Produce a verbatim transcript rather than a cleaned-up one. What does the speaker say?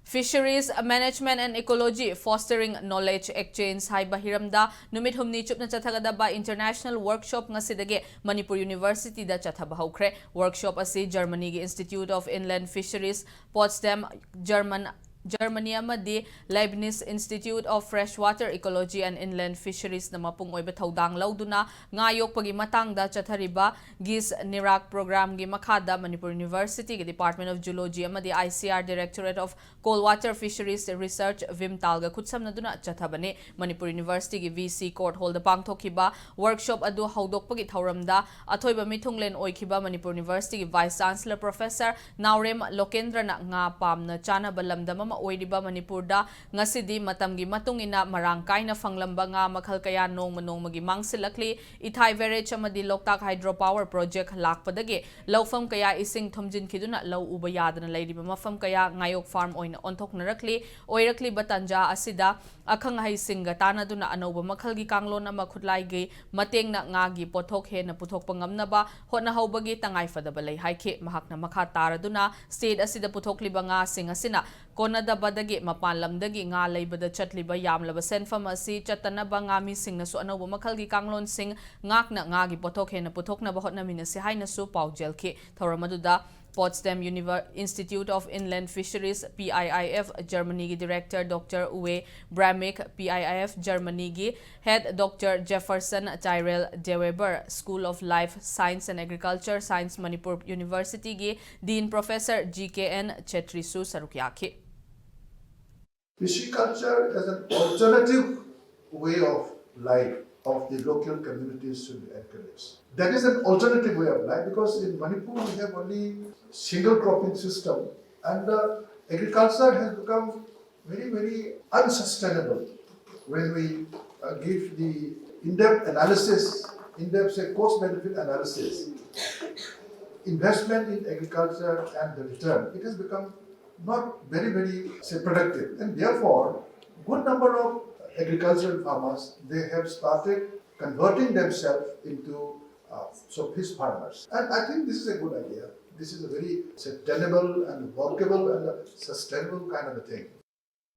Fisheries Management and Ecology, Fostering Knowledge Exchange ꯍꯥꯏꯕ ꯍꯤꯔꯝꯗ ꯅꯨꯃꯤꯠ ꯍꯨꯝꯅꯤ ꯆꯨꯞꯅ ꯆꯠꯊꯒꯗꯕ international workshop ꯉꯁꯤꯗꯒꯤ ꯃꯅꯤꯄꯨꯔ Universityꯗ ꯆꯠꯊꯕ ꯍꯧꯈ꯭ꯔꯦ꯫ Workshop ꯑꯁꯤ Germanyꯒꯤ Institute of Inland Fisheries, Potsdam, German, Germany ꯑꯃꯗꯤ Leibniz Institute of Freshwater Ecology and Inland Fisheriesꯅ ꯃꯄꯨꯡ ꯑꯣꯏꯕ ꯊꯧꯗꯥꯡ ꯂꯧꯗꯨꯅ ꯉꯥ ꯌꯣꯛꯄꯒꯤ ꯃꯇꯥꯡꯗ ꯆꯠꯊꯔꯤꯕ ꯒꯤꯁ ꯅꯤꯔꯥꯛ programꯒꯤ ꯃꯈꯥꯗ ꯃꯅꯤꯄꯨꯔ Universityꯒꯤ Department of Geology ꯑꯃꯗꯤ I C R Directorate of Cold Water Fisheries Research, ꯚꯤꯝꯇꯥꯜꯒ ꯈꯨꯠꯁꯝꯅꯗꯨꯅ ꯆꯠꯊꯕꯅꯤ꯫ Manipur Universityꯒꯤ V C Court Hallꯗ ꯄꯥꯡꯊꯣꯛꯈꯤꯕ workshop ꯑꯗꯨ ꯍꯧꯗꯣꯛꯄꯒꯤ ꯊꯧꯔꯝꯗ ꯑꯊꯣꯏꯕ ꯃꯤꯊꯨꯡꯂꯦꯟ ꯑꯣꯏꯈꯤꯕ ꯃꯅꯤꯄꯨꯔ Universityꯒꯤ Vice Chancellor Professor ꯅꯥꯎꯔꯦꯝ ꯂꯣꯀꯦꯟꯗ꯭ꯔꯅ ꯉꯥ ꯄꯥꯝꯅ ꯆꯥꯅꯕ ꯂꯝꯗꯝ ꯑꯃ ꯑꯣꯏꯔꯤꯕ ꯃꯅꯤꯄꯨꯔꯗ ꯉꯁꯤꯗꯤ ꯃꯇꯝꯒꯤ ꯃꯇꯨꯡ ꯏꯟꯅ ꯃꯔꯥꯡ ꯀꯥꯏꯅ ꯐꯪꯂꯝꯕ ꯉꯥ ꯃꯈꯜ ꯀꯌꯥ ꯅꯣꯡꯃ ꯅꯣꯡꯃꯒꯤ ꯃꯥꯡꯁꯤꯜꯂꯛꯂꯤ꯫ ꯏꯊꯥꯏ barrage ꯑꯃꯗꯤ ꯂꯣꯛꯇꯥꯛ Hydro Power Project ꯂꯥꯛꯄꯗꯒꯤ ꯂꯧꯐꯝ ꯀꯌꯥ ꯏꯁꯤꯡ ꯊꯨꯝꯖꯤꯟꯈꯤꯗꯨꯅ ꯂꯧ ꯎꯕ ꯌꯥꯗꯅ ꯂꯩꯔꯤꯕ ꯃꯐꯝ ꯀꯌꯥ ꯉꯥꯌꯣꯛ farm ꯑꯣꯏꯅ ꯑꯣꯟꯊꯣꯛꯅꯔꯛꯂꯤ꯫ ꯑꯣꯏꯔꯛꯂꯤꯕ ꯇꯥꯟꯖꯥ ꯑꯁꯤꯗ ꯑꯈꯪ ꯑꯍꯩꯁꯤꯡꯒ ꯇꯥꯟꯅꯗꯨꯅ ꯑꯅꯧꯕ ꯃꯈꯜꯒꯤ ꯀꯥꯡꯂꯣꯟ ꯑꯃ ꯈꯨꯠꯂꯥꯏꯒꯤ ꯃꯇꯦꯡꯅ ꯉꯥꯒꯤ ꯄꯣꯠꯊꯣꯛ ꯍꯦꯟꯅ ꯄꯨꯊꯣꯛꯄ ꯉꯝꯅꯕ ꯍꯣꯠꯅꯍꯧꯕꯒꯤ ꯇꯉꯥꯏꯐꯗꯕ ꯂꯩ ꯍꯥꯏꯈꯤ꯫ ꯃꯍꯥꯛꯅ ꯃꯈꯥ ꯇꯥꯔꯗꯨꯅ state ꯑꯁꯤꯗ ꯄꯨꯊꯣꯛꯂꯤꯕ ꯉꯥꯁꯤꯡ ꯑꯁꯤꯅ ꯀꯣꯟꯅꯗꯕꯗꯒꯤ ꯃꯄꯥꯟ ꯂꯝꯗꯒꯤ ꯉꯥ ꯂꯩꯕꯗ ꯆꯠꯂꯤꯕ ꯌꯥꯝꯂꯕ ꯁꯦꯟꯐꯝ ꯑꯁꯤ ꯆꯠꯇꯅꯕ ꯉꯥꯃꯤꯁꯤꯡꯅꯁꯨ ꯑꯅꯧꯕ ꯃꯈꯜꯒꯤ ꯀꯥꯡꯂꯣꯟꯁꯤꯡ ꯉꯥꯛꯅ ꯉꯥꯒꯤ ꯄꯣꯠꯊꯣꯛ ꯍꯦꯟꯅ ꯄꯨꯊꯣꯛꯅꯕ ꯍꯣꯠꯅꯃꯤꯟꯅꯁꯤ ꯍꯥꯏꯅꯁꯨ ꯄꯥꯎꯖꯦꯜꯈꯤ꯫ ꯊꯧꯔꯝ ꯑꯗꯨꯗ Potsdam Univer-, Institute of Inland Fisheries, P I I F, Germanyꯒꯤ Director Doctor Uwe Brammick, P I I F Germanyꯒꯤ Head Doctor Jefferson Tyrell Deweber, School of Life Science and Agriculture Science, Manipur Universityꯒꯤ Dean Professor G K N Chetrisu ꯁꯔꯨꯛ ꯌꯥꯈꯤ꯫ Fishery culture as an alternative way of life of the local communities should be encouraged. That is an alternative way of life, because in Manipur we have only single cropping system, and the agriculture has become very, very unsustainable when we uh, give the in-depth analysis, in-depth, say, cost-benefit analysis, investment in agriculture and the return. It has become not very, very, say, productive. And therefore, good number of agricultural farmers, they have started converting themselves into uh, so fish farmers. And I think this is a good idea. This is a very tenable and workable and a sustainable kind of a thing.